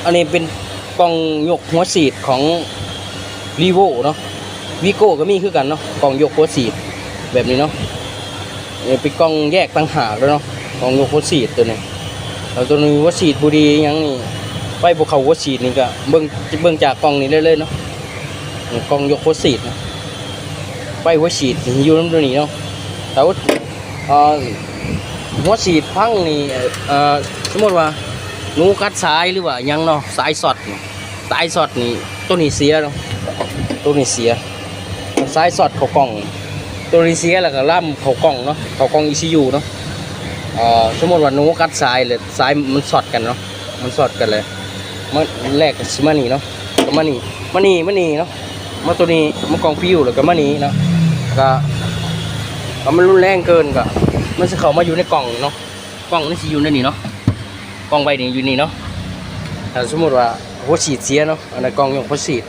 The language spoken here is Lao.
ອັນນີ້ເປັນກ່ອງຍົກຫົວສີດຂອງ Revo ເນາະ, Vigo ກໍມີຄືກັນເນາະ, ກ່ອງຍົກຫົວສີດແບບນີ້ເນາະ. ເປັນກ່ອງແຍກຕ່າງຫາກເລີຍເນາະ, ກ່ອງຍົກຫົວສີດໂຕນີ້. ແລ້ວໂຕນີ້ຫົວສີດບໍ່ດີຫຍັງນີ້ ໄຟບໍ່ເຂົ້າຫົວສີດນີ້ ກໍເບິ່ງ ເບິ່ງຈາກກ່ອງນີ້ໄດ້ເລີຍເນາະ. ກ່ອງຍົກຫົວສີດນະ, ໄຟຫົວສີດຢູ່ນຳໂຕນີ້ເນາະ. ແລ້ວ ເອີ ຫົວສີດພັງນີ້ ເອີ ສົມມຸດວ່າໜູກັດສາຍ ຫຼືວ່າຫຍັງເນາະ, ສາຍຊັອດນີ້ ສາຍຊັອດນີ້ ໂຕນີ້ເສຍເນາະ, ໂຕນີ້ເສຍ. ສາຍຊັອດເຂົ້າກ່ອງ ໂຕນີ້ເສຍ ແລ້ວກໍລາມເຂົ້າກ່ອງເນາະ, ເຂົ້າກ່ອງ ECU ເນາະ. ເອີ ສົມມຸດວ່າໜູກັດສາຍ ແລ້ວສາຍມັນຊັອດກັນເນາະ, ມັນຊັອດກັນ ແລ້ວມາແລກກໍຊິມານີ້ເນາະ, ກໍມານີ້ ມານີ້ ມານີ້ເນາະ, ມາໂຕນີ້ ມາກ່ອງຟິວ ແລ້ວກໍມານີ້ເນາະ. ກໍ ກໍມັນຮຸນແຮງເກີນ ກໍມັນຊິເຂົ້າມາຢູ່ໃນກ່ອງເນາະ, ກ່ອງມັນຊິຢູ່ໃນນີ້ເນາະ, ກ່ອງໃບນີ້ຢູ່ນີ້ເນາະ. ຖ້າສົມມຸດວ່າຫົວສີດເສຍເນາະ, ອັນນັ້ນກ່ອງຍົກຫົວສີດ